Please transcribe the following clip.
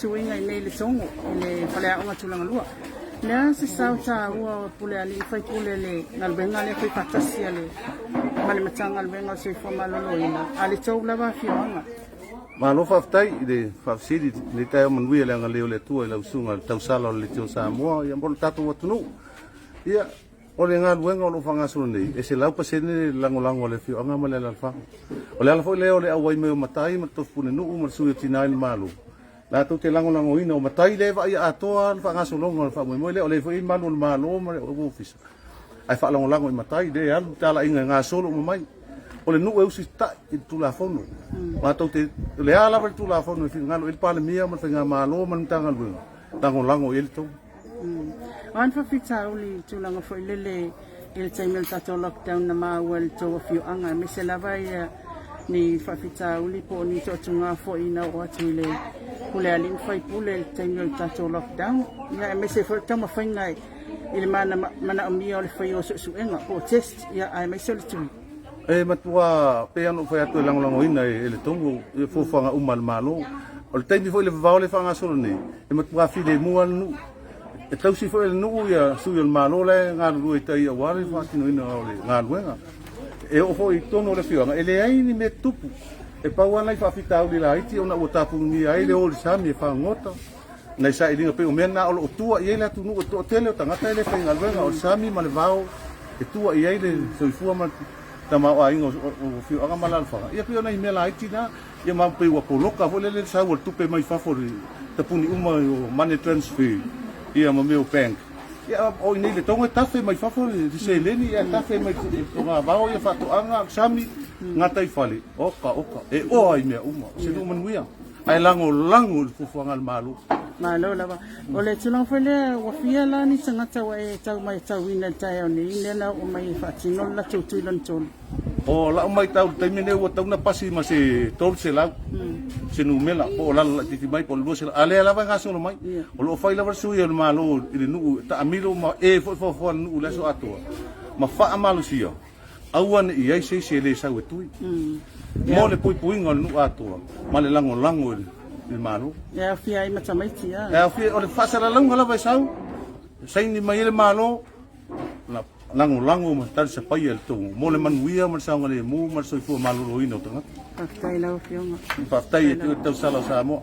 tuiga i nei i Letogo i le faleaoga tulaga lua. O le a se sao taua o pule a alii ma faipule i le galuega lea fai faatasi a le ma le Matagaluega o le Soifua Maloloina a le tou lava afioaga? Malo faafetai i le faafesili i lenei taeao manuia i le agalelei o le Atua i lau susuga i le tausala o le Leitio Samoa ia mo le tatou atunuu. Ia, o le galuega o lo o faagasolo nei, e 100% le lagolago a le afioaga ma le alaalafaga. O le ala foi lea o le auai mai o matai ma le tofi pulenuu ma le sui o tina i le Malo, latou te lagolagoina, o matai lea e vaaia atoa le faagasologa o le faamoemoe lea, o lea foi e i ai malu o le Malo ma le Ofisa, ae faalagolago i matai lea e alu talaiga e gasolo uma mai. O le nuu e usitai i le Tulafono. Matou te, o le a lava le Tulafono e finagalo i ai le Palemia ma le Faigamalo ma le Matagaluega, lagolago i ai le tou. O a ni faafitauli i tulaga foi lele i le taimi o le tatou lockdown na maua e le tou afioaga, aemaise lava ia ni faafitauli po o ni toatuga foi na oo atu i le pule a alii ma faipule i le taimi o le tatou lockdown, ia aemaise foi le taumafaiga i le manaomia o le faia o suesuega po o test, ia aemaise o le tui. E matua pei ona ou fai atu e lagolagoina e le tongo ia fuafuaga uma a le Malo. O le taimi foi i le vavao lea e faagasolo nei, e matua filemu lava le nuu. E tausi foi e le nuu ia sui o le Malo la e galulue i tai aua le faatinoina o le galuega. E oo foi i totonu o le afioaga, e leai ni mea tutupu. E pau lava nai faafitauli laiti ona ua tapunia ai le o i le sami e fagogota. Nai sailiga pei o mea na o lo o tua i ai le atunuu, e toatele o tagata e le faigaluega, o le sami ma le vao e tua i ai le soifua ma le tamaoaiga o afioaga ma alaalafaga. Ia pei o nai mea laiti na, ia ma pei ua poloka foi lele le sau o le tupe mai fafo i le tapuni uma o money transfer ia ma mea o bank. Ia o i inei i Letogo e tafe mai fafo le seleni ae tafe mai togavao ia faatoaga, sami, gataifale, oka oka, e oa i mea uma. O se nuu manuia. Ae lagolago i le fuafuaga a le Malo. Malo lava. O le tulaga foi lea, ua fia la ni tagata ua e tau matauina i le taeao nei, lea na oo mai e faatino le latou tui lona tolu? O lau matau i le taimi lenei ua tatau ona pasi ma se 300 se numera, po o lalo laitiiti mai po o le 200, a o lea lava e gasolo mai. O lo o fai lava le sui o le Malo i le nuu e taamilo ma e foi foafoa le nuu i le aso atoa ma faamalosia. Aua ne i i ai se isi e le sau e tui mo le puipuiga o le nuu atoa ma le lagolago i le Malo. E aofia ai ma tamaiti a? E aofia, o le faasalalauga lava e sau, saini mai ai le Malo, na lagolago ma talisapaia i le tou mo le manuia ma le saogalemu ma le soifua maloloina o tagata. Faafetai i lau Afioga. Faafetai e te tausala o Samoa.